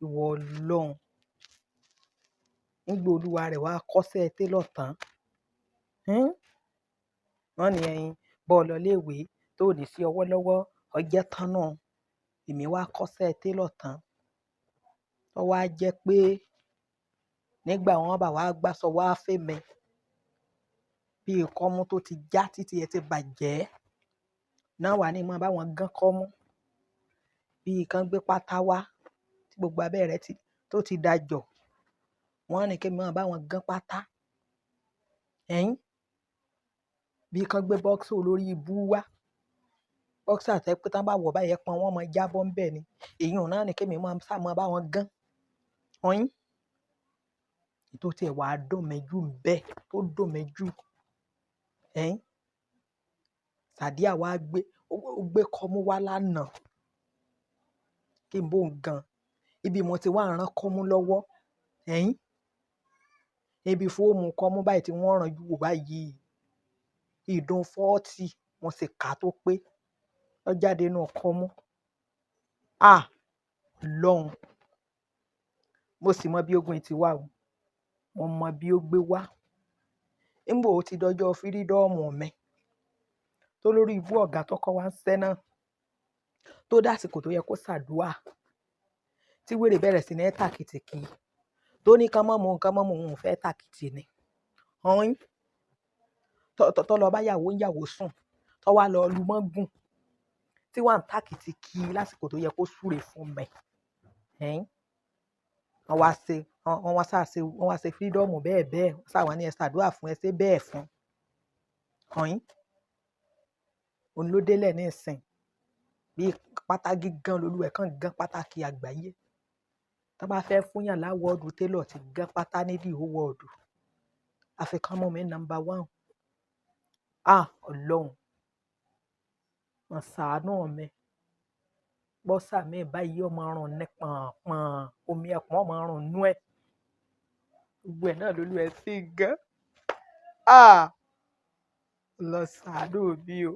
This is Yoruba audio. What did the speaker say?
Ìwọ Ọlọ́run. Nígbà olúwa rẹ̀ wá kọ́ṣẹ́ télọ̀ tán. Hmm? Wọ́n ní ẹyin bọ́ ọ lọ ilé ìwé tó ní sí ọwọ́ lọ́wọ́, ọjẹ́ tán náà. Èmi wá kọ́ṣẹ́ télọ̀ tán. Ó wá jẹ́ pé nígbà wọ́n bá wá gbàsọ wá fẹ́ mi, bí kọ́mú tó ti já títí ẹ ti bàjẹ́, náà wà ní mọ́ bá wọn gán kọ́mú. Bí kan gbé pátá wá tí gbogbo abẹ́ rẹ̀ ti, tó ti dajọ̀, wọ́n ní kí n máa bá wọn gán pátá. Ẹ̀yin, bí kan gbé bọ́ksà olórí ibú wá, bọ́ksà tẹ́ pé tí wọ́n bá wọ̀ báyẹn pọn, wọ́n máa jábọ́ ń bẹ̀ ni. Èyí ò náà ní kí èmi máa sá máa bá wọn gán. Ọ̀yin, ètò tí ẹ wà á dùn mí jù ń bẹ, tó dùn mí jù. Ẹ̀yin, Sàdíà wá gbé, ó gbé kọ́mú wá lánàá kí n bó ń gan. Ibi mo ti wá rán kọ́mú lọ́wọ́. Ẹ̀yin, ibi fóòmù kọ́mú báyìí tí wọ́n rán jù wò báyìí. Ìdun 40, mo sì kà tó pé. Ó jáde nínú kọ́mú. Ah! Ọlọ́run. Mo sì mọ bí ogun yìí ti wá o. Mo mọ bí ó gbé wá. Nígbà ó ti dọjọ́ fírídọ́ọ̀mù mi, tó lórí ibú ọ̀gá tó kọ́ wa ń ṣẹ́ náà, tó dásìkò tó yẹ kó ṣàdúà, tí wèrè bẹ̀rẹ̀ sí ní tàkìtì kì, tó ní kán mọ́ mu, kán mọ́ mu, òun ò fẹ́ tàkìtì ni. Ọ̀yin, tọ́ lọ bá ìyàwó ń yàwó sùn, tọ́ wá lọ lu mọ́gùn, tí wà ń tàkìtì kì lásìkò tó yẹ kó súre fún mi. Ẹ̀yin, wọ́n wá ṣe, wọ́n wá sá ṣe, wọ́n wá ṣe fírídọ́ọ̀mù bẹ́ẹ̀ bẹ́ẹ̀, wọ́n sá wá ní ẹ ṣàdúà fún ẹ ṣe bẹ́ẹ̀ fún. Ọ̀yin, òun ló délẹ̀ ní ìsìn. Bí pátá gígan lolú ẹ̀ kàn gán pátákì àgbáyé. Tọ́ bá fẹ́ fún yàn láwọ́ọ̀dù télọ̀ ti gán pátá ní the whole world. Àfi kán mú mi number one. Ah! Ọlọ́run. Mà ṣàánú mi. Bọ́sà mi báyìí ọmọ ọrùn ní pọ̀npọ̀n, omi ẹ̀pọ̀n ọmọ ọrùn nú ẹ. Gbogbo ẹ̀ náà lolú ẹ sí gan. Ah! Lọ ṣàánú mi o.